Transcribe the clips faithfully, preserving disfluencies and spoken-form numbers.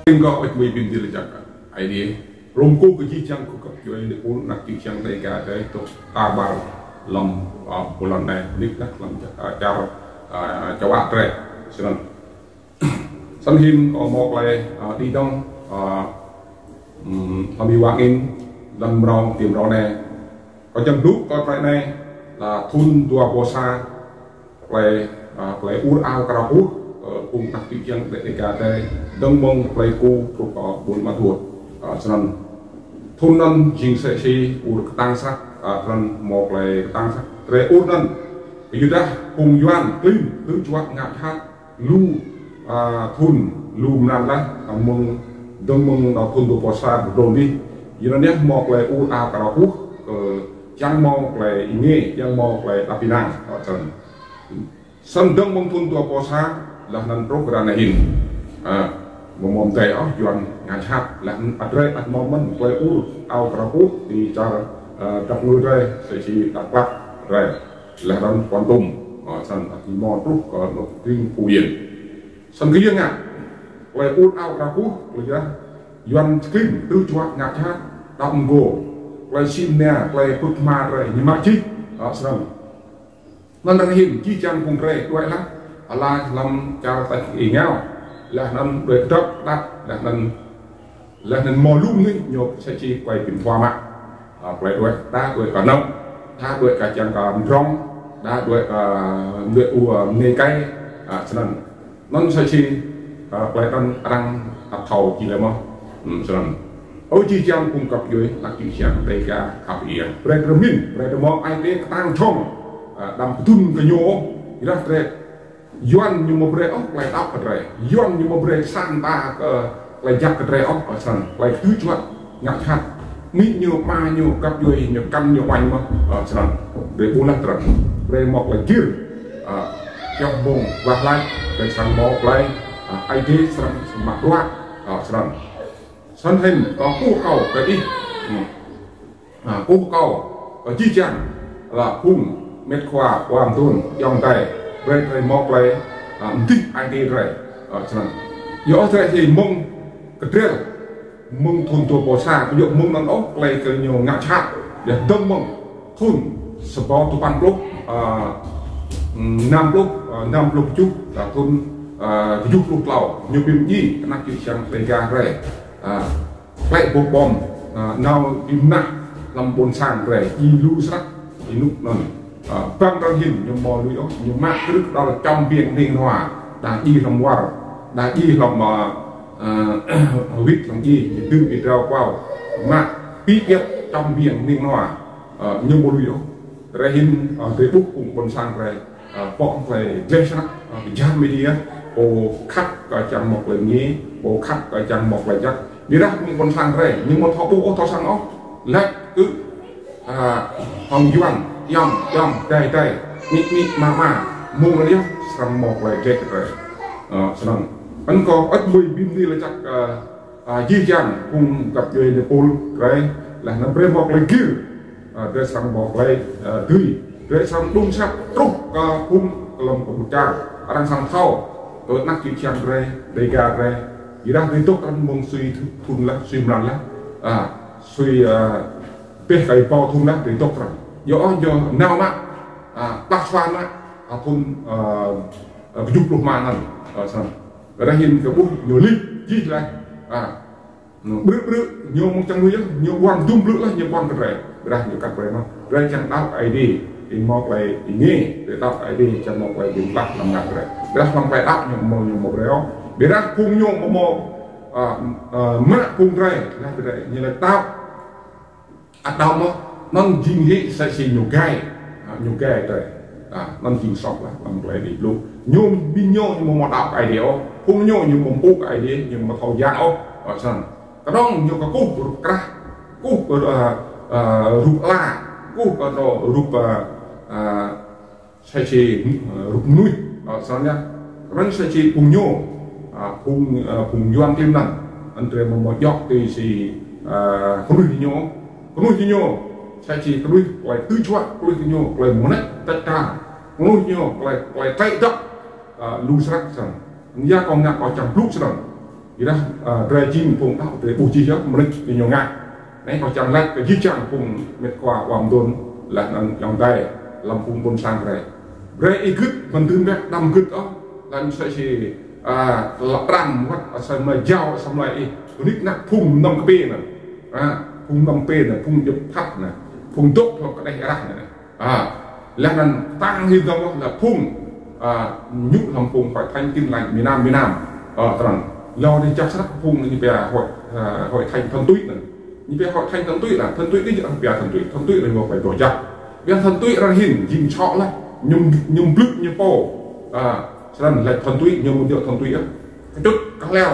Ƀing gơ̆ ăt mui bim dil jak Aê Diê. Rôm kơ jih jang kơ găp djuê nê pul anak čư̆ čhiăng Dega drei tŭ ta ƀar hlăm, a, bulan anei, nik nak hlăm ča-, a, čar, a, čawă drei. Snăn. Snăn hĭn, a, mâo klei, a, đĭ đăng, a, hm, hlăm êwa angĭn, lăn mrâo, ti mrâo anei. Kâo čiăng blŭ kơ klei anei, leh thŭn dua êbâo sa, klei, a, klei ur ao krao kuh, ơ, phung anak čư̆ čhiăng Dega drei, dơ̆ng mơ̆ng Pleiku truh kơ Ƀuôn Ma Thuột. A, snăn thŭn anăn jing msĕ si ur ktang sah, a, snăn mâo klei ktang sah. Drei ur anăn, kyuadah phung Yuăn klin, tư̆ juă ngă jhat, lu, a, thŭn, lu mlan leh, a, mơ̆ng, dơ̆ng mơ̆ng, a, thŭn dua êbâo sa kdrôn dih. Yuăn anei mâo klei ur ao krao kuh, ơ, čiăng mâo klei êngiê, čiăng mâo klei êđăp ênang, a, snăn. Snăn dơ̆ng mơ̆ng thŭn dua êbâo sa, leh anăn truh kơ ară anei hĭn. A, mâo mâo mdei ôh, Yuăn ngă jhat, leh anăn drei ăt mâo mơ̆n klei ur ao krao kuh ti čar, a, Dak Ngư drei, msĕ si Dak Lak drei, leh anăn Kon Tum, a, snăn ăt mâo truh kơ anôk krĭng Phú Yên. Snăn kyua ngă, klei ur ao krao kuh, kyuadah Yuăn klin, tư̆ juă ngă jhat, đăo mgô̆, klei sĭ mnia, klei pưk hma drei, ñu mă jih, a, snăn. Anăn ară anei hĭn, jih jang phung drei, đuĕ leh, ala hlăm čar tač êngao, leh anăn đuĕ dăp đăp, leh anăn, leh anăn mâo lu mnuih ñu msĕ si klei bi mkhua mă. A, klei đuĕ, đa đuĕ kơ anôk, đa đuĕ kơ čiăng kơ mdrŏng, đa đuĕ kơ đuĕ ua mnê kai, a, snăn. Anăn msĕ si, a, klei anăn arăng ăt thâo jih leh mơh. Hm, snăn. Ơ jih jang phung găp djuê, anak čư̆ čhiăng Dega khăp êa. Brei drei mĭn, brei drei mâo ai tiê ktang jhŏng, a, đăm kdŭn kơ ñu, êrah drei Yuăn ñu mâo brei ôh klei đăo kơ drei. Yuăn ñu mâo brei sang ta kơ klei jăk kơ drei ôh, ơ, snăn. Klei tư̆ juă ngă jhat. Amĭ ñu, ama ñu, găp djuê ñu, kăn ñu uêñ mơh, ơ, snăn. Drei ƀuh leh drei. Drei mâo klei gĭr, a, čŏk ƀơ̆ng wah lač, drei srăng mâo klei, a, Aê Diê srăng mă bruă, ơ, snăn. Snăn hĭn, kâo kkuh kâo kơ ih. Hm. A, kkuh kâo, a, jih jang, leh phung mĭt khua, khua mduôn, ayŏng adei, brei drei mâo klei, a, mdih ai tiê drei, a, snăn. Yơh drei si mơ̆ng kdrel, mơ̆ng thŭn dua êbâo sa, ƀu djŏ mơ̆ng anăn ôh, klei kơ ñu ngă jhat, leh dơ̆ng mơ̆ng thŭn sa êbâo dua păn pluh, a, năm pluh, a, năm pluh kjuh, a, thŭn, a, kjuh pluh tlâo, ñu bi mdjiê, anak čư̆ čhiăng Dega drei. A, klei ƀuh ƀơ̆ng, a, nao bi mnah hlăm ƀuôn sang drei, djiê lu snăk, ênuk anăn. A, ƀăng ară anei hĭn, ñu mâo lui ôh, ñu mă krư̆ đăl čăm biêng hnĭng hnua, đa djiê hlăm war, đa djiê hlăm, a, a, wĭt hlăm djiê, ñu dưm êa drao kuâo, mă pĭ biăp čăm biêng hnĭng hnua, a, ñu mâo lui ôh. Ară anei hĭn, a, drei ƀuh phung ƀuôn sang drei, a, pŏk klei dleh snăk, a, bi jhat media, pô khăp kơ čiăng mâo klei mñê, pô khăp kơ čiăng mâo klei jăk. Ƀiădah phung ƀuôn sang drei, ñu amâo thâo ƀuh ôh thâo săng ôh. Lač kơ, a, hŏng Yuăn, yăm, yăm, dai, dai, mĭ, mĭ, ma, ma, mơ̆ng anăn yơh, srăng mâo klei dleh kơ drei. A, snăn. Anăn kâo ăt mui bi mni lač jăk, a, a, jih jang phung găp djuê nê pul drei, leh anăn brei mâo klei gĭr, a, drei srăng mâo klei, a, dưi, drei srăng đŭng sat truh kơ phung hlăm kơ mŭt čar, arăng srăng thâo, kơ anak čư̆ čhiăng drei, Dega drei, êrah drei dôk arăng mơ̆ng sui thŭn leh, sui mlan leh, a, sui, a, peh kơ êbâo thŭn leh, drei dôk arăng. Yơh, yơh, nao mă, a, plah sua mă, a, thŭn, a, a, kjuh pluh êma anăn, a, snăn. Ară anei hĭn kơ ƀuh ñu lip jih leh. A, ƀrư̆ ƀrư̆ ñu mơ̆ng čiăng lui yơh, ñu ƀuăn dŭm blư̆ leh, ñu ƀuăn kơ drei. Ƀiădah ñu kăt brei mơh. Drei čiăng đăo Aê Diê, ih mâo klei êngiê, drei đăo Aê Diê čiăng mâo klei bi mtlaih hlăm ngă drei. Ƀiădah hlăm klei đăo ñu mâo, ñu mâo brei ôh. Ƀiădah phung ñu mâo mâo, a, a, mă phung drei, leh drei, ñu leh đăo. Ăt đăo mơh, anăn jing hĕ msĕ si ñu gai. A, ñu gai drei. A, anăn jing soh leh, anăn klei Aê Diê blŭ. Ñu bi ñu, ñu amâo mâo đăo kơ Aê Diê ôh. Phung ñu, ñu amâo mpŭ kơ Aê Diê, ñu amâo thâo yang ôh. Ơ, snăn. Knŏng ñu kkuh rup krah, kkuh, ơ, ơ, rup ala, kkuh kơ rup, ơ, ơ, msĕ si, ơ, rup mnuih, ơ, snăn yơh. Arăng msĕ si phung ñu, a, phung, ơ, phung Yuăn klin anăn. Anăn drei amâo mâo djŏ ti si, ơ, knuih ñu. Knuih ñu, msĕ si knuih klei tư̆ juă, knuih ñu klei mnêč têč ka. Knuih ñu klei, klei tlĕ dăp, ơ, lu snăk snăn. Anăn yơh kâo ngă kâo čiăng blŭ snăn. Ƀiădah, a, drei jing phung đăo drei ƀuh jih yơh mnêč ti ñu ngă. Anei kâo čiăng lač kơ jih jang phung mĭt khua ƀuôn dôn leh anăn ayŏng adei hlăm phung ƀuôn sang drei. Brei ih gưt, măn dưn bĕ, đăm gưt ôh. Leh anăn sĭt si, a, lŏ tram wăt, a, asei mlei jao, asei mlei ih. Nik nak phung năm kpi anăn. A, phung năm kpi anăn, phung djŏp thăt anăn. Phung dôk hlăm kđeh êrah anăn. A, leh anăn ktang hĭn dơ̆ng lah phung, a, ñu hlăm phung hội thánh Tin Lành miền Nam, miền Nam. A, tram. Lŏ dih čah srăk phung ñu pia hội, a, hội thánh thuần túy anăn. Ñu pia hội thánh thuần túy lah, thuần túy dih ñu pia thuần túy, thuần túy lah ñu pia doh jăk. Pia thuần túy arăng hĭn, jing čhŏ lah, ñu, ñu blŭ ñu pô. A, snăn lah thuần túy, ñu mâo điêt thuần túy ah. Kčŭt, khleo,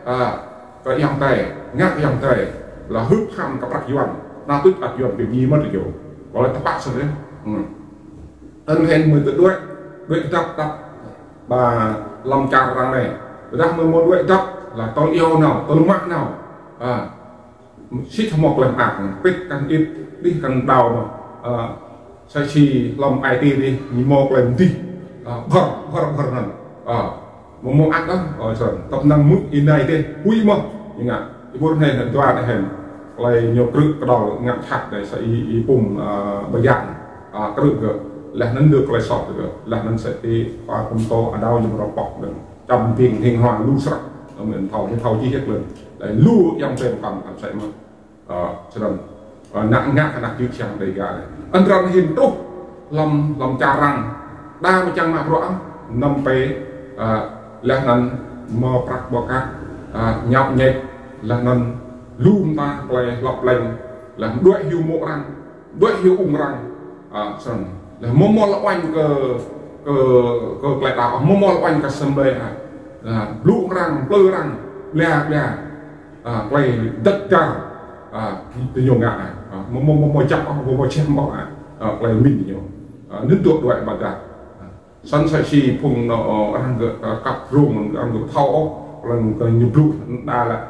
a, kơ ayŏng adei, ngă ayŏng adei, lah hưp ham kơ prăk Yuăn, na tuč ăt Yuăn bi mni mơh ti jô. Kâo lač tpă snăn yơh. Hmm. Anăn hĭn mơ̆ tơ đuĕ, đuĕ dăp dăp, ba hlăm čar arăng anei. Ƀiădah mơ̆ mâo đuĕ dăp, lah tơl iêu nao, tơl mă nao. A, sĭt mâo klei mơak, pĭt kăn ĭt, đih kăn đao mơh. A, sĭt si hlăm ai tiê dih, ñu mâo klei mdih. A, bhơr, bhơr, bhơr anăn. A, mâo mâo ăt ah, ơ, snăn. Tăp năng mŭt ênai dih, huĭ mơh, ñu ngă. Ih ƀuh anei, anăn dua anei hĭn. Klei ñu krư̆ kđăl ngă čhat anei, sa i, i pum, a, ba yang. A, krư̆ gơ̆. Leh anăn dôk klei soh gơ̆. Leh anăn sa i, a, pum tô, a, đao ñu mrâo pŏk dơ̆ng. Čăm ping hing hua lu srăk. Ơ, mĭn thâo, mĭn thâo jih yơh leh. Leh lu yang tem kam, kam sĕ mơh. Ơ, snăn, ơ, ngă, ngă kơ anak čư̆ čhiăng Dega anei. Anăn arăng hĭn truh hlăm, hlăm čar arăng. Đa mčang mă bruă, năm pê, ơ, leh anăn mâo prăk ƀô̆ kăk, ơ, ñăo ñĕč, leh anăn lu mta klei hlăp lêñ, leh đuĕ hiu mô̆ arăng, đuĕ hiu ung arăng, ơ, snăn. Leh mâo mâo lŏ uêñ kơ, kơ, kơ klei đăo, mâo mâo lŏ uêñ kơ asei mlei, ơ, blŭ arăng, mplư arăng, blia, blia. A, klei dăt dar, a, ti ñu ngă, a, mâo, mâo, mâo, mâo jăk ôh, mâo, mâo čem ôh, a, a, klei mĭn ñu. A, nĭn tuh đuĕ ƀiădah. A, snăn sĭt si phung anăn, a, arăng gơ̆, a, kăp rông, arăng gơ̆ thâo ôh, arăng gơ̆ ñu blŭ, đa lah,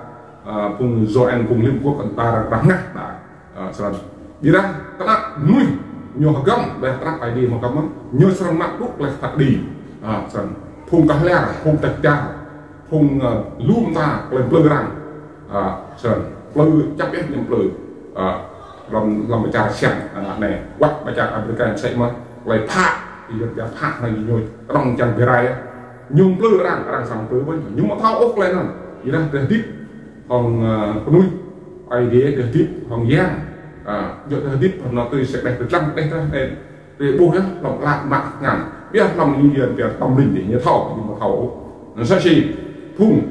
a, phung U N, phung Liên Hợp Quốc, đa arăng ngă, đa. A, snăn. Ƀiădah knap mnuih ñu hgăm, ƀiădah knap Aê Diê mâo hgăm, ñu srăng mă đŭk leh tak đi. A, snăn. Phung kah ler, phung têč čar, phung, ơ, lu mta klei mplư arăng. A, snăn. Mplư, čăp yơh ñu mplư. A, hlăm, hlăm čar Siam, a, anei. Wăt čar Amerika sĕ mơh, klei phă, ih gơ̆ phă anăn ñu knŏng čiăng bi rai. Ñu mplư arăng, arăng srăng mplư ƀuh. Ñu mâo thâo ôh klei anăn. Ƀiădah drei hdĭp hŏng, ơ, knuih, Aê Diê drei hdĭp hŏng yang. A, djŏ drei hdĭp hŏng anăn tui sĕ đeh, tui dlăng đeh, đeh, đeh. Drei ƀuh yơh, hlăm klă mă ngăn. Ƀiădah hlăm ñu yuăn pia tâm linh dih, ñu thâo, ñu mâo thâo. Anăn sĭt si, phung,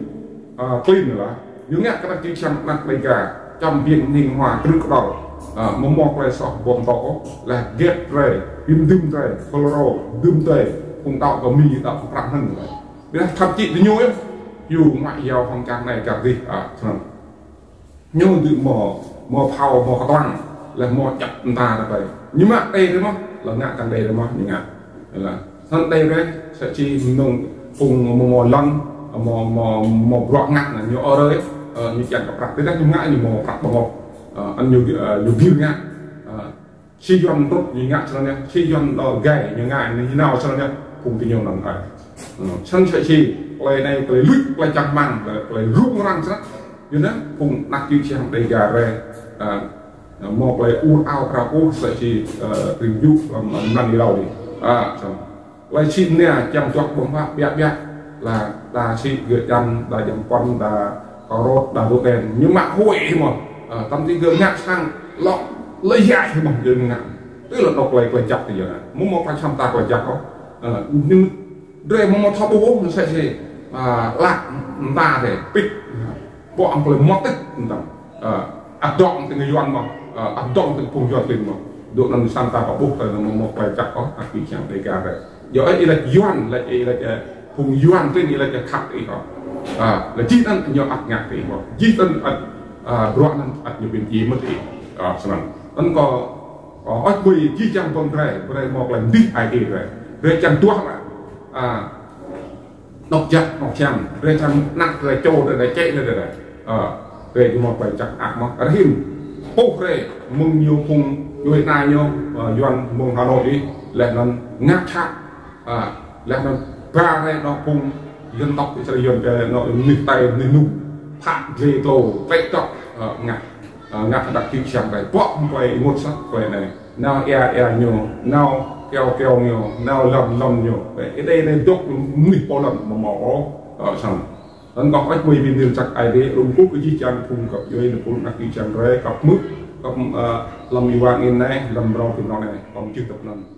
a, klin lah. Ñu ngă kơ anak čư̆ čhiăng anak Dega, čăm biêng ning hua krư̆ kđăl. A, mâo mâo klei soh ƀuh mtô, leh gĕt drei, hĭn dưm drei, Colorado, dưm drei, phung đăo kơ Mi, đăo kơ Prăng anăn. Ƀiădah thậm chí diñu yơh, hiu ngă yao hŏng čar anei čar dih, a, snăn. Ñu dưi mâo, mâo phao, mâo ktang, leh mâo čăp mta rei. Ñu mă đei rei mơh, leh ngă čiăng đei rei mơh, ñu ngă. Leh, snăn đei rei, sĭt si mnơ̆ng phung mâo, mâo lăn, mâo, mâo, mâo bruă ngă anăn ñu ôh rei, ơ, ñu čiăng kơ prăk. Tơdah ñu ngă ñu mâo prăk ƀơ̆ng ôh, ơ, anăn ñu, ơ, ñu gĭr ngă, ơ, si yuăn mtrŭt ñu ngă snăn yơh, si yuăn đo gai ñu ngă ñu nao snăn yơh, phung diñu anăn ai. Ơ, snăn sĭt si, klei anei, klei luč, klei čang hmăng, klei, klei rŭng răng snăk. Yua anăn, phung anak čư̆ čhiăng Dega rei, ơ, ơ, mâo klei ur ao krao ôh, sĭt si, ơ, tring juk, ơ, mlan êlâo dih. A, snăn. Klei sĭt nia, čiăng čuăk ƀơ̆ng huă, ƀiă ƀiă. Lah, đa sĭt gơ̆ čăm, đa jăm păn, đa kâo rôt, đa rôt đen. Ñu mă huĭ mơh. Ơ, tăm ti gơ̆ ngă sang, lŏ, lĕ yă mơh, gơ̆ ngă. Tui lŏ anôk klei, klei jăk ti yơh. Mâo mâo klei čăm ta klei jăk ôh. Ơ, ñu drei mâo mâo thâo ƀuh, msĕ si, a, lă mta drei, pĭt, ƀuh ang klei mâo tĭt, mtam. A, ăt dŏng ti ngi yuăn mơh, a, ăt dŏng ti phung yuăn klin mơh. Dôk anăn sang ta kơ ƀuh, klei anăn mâo mâo klei jăk ôh, anak čư̆ čhiăng Dega drei. Yơh, ih lač yuăn, lač ih lač, ơ, phung yuăn klin, ih lač ơ khăt ih ôh. A, lač jih anăn ñu ăt ngă ti ih mơh. Jih anăn ăt, a, bruă anăn ăt ñu bi mdjiê mơh ti ih. A, snăn. Anăn kâo, a, ăt ƀuh jih jang ƀơ̆ng drei, drei mâo klei mdih ai tiê drei. Drei čiăng duah mă. A, Anôk jăk, anôk čhiăm, drei čăm anak, drei čô, drei, drei čĕ, drei, drei, drei. Ơ, drei ñu mâo klei jăk ak mơh. Ară hĭn, pô drei, mơ̆ng ñu phung, ñu êna ñu, ơ, yuăn mơ̆ng Hà Nội dih, leh anăn ngă čhat, ơ, leh anăn ba drei anôk phung, dân tộc Israel yuăn drei, anôk mnuih Tây, mnuih Nung. Khă dlê tlô, tlĕ tŏk, ơ, ngă, ơ, ngă anak čư̆ čhiăng drei. Pŏk klei ênguôt snăk klei anei. Nao êa êa ñu, nao kyâo kyâo ñu, nao lăm lăm ñu. Ơ, êdei anei dôk mnuih pô lăn amâo mâo ôh, ơ, snăn. Anăn kâo ăt mui bi mni lač jăk Aê Diê, lŏ kkuh kơ jih jang phung găp djuê, phung anak čư̆ čhiăng drei, kăp hmư̆, kăp, ơ, lăm êwa angĭn anei, lăm mrâo ti mrâo anei, kâo mjưh dăp anăn.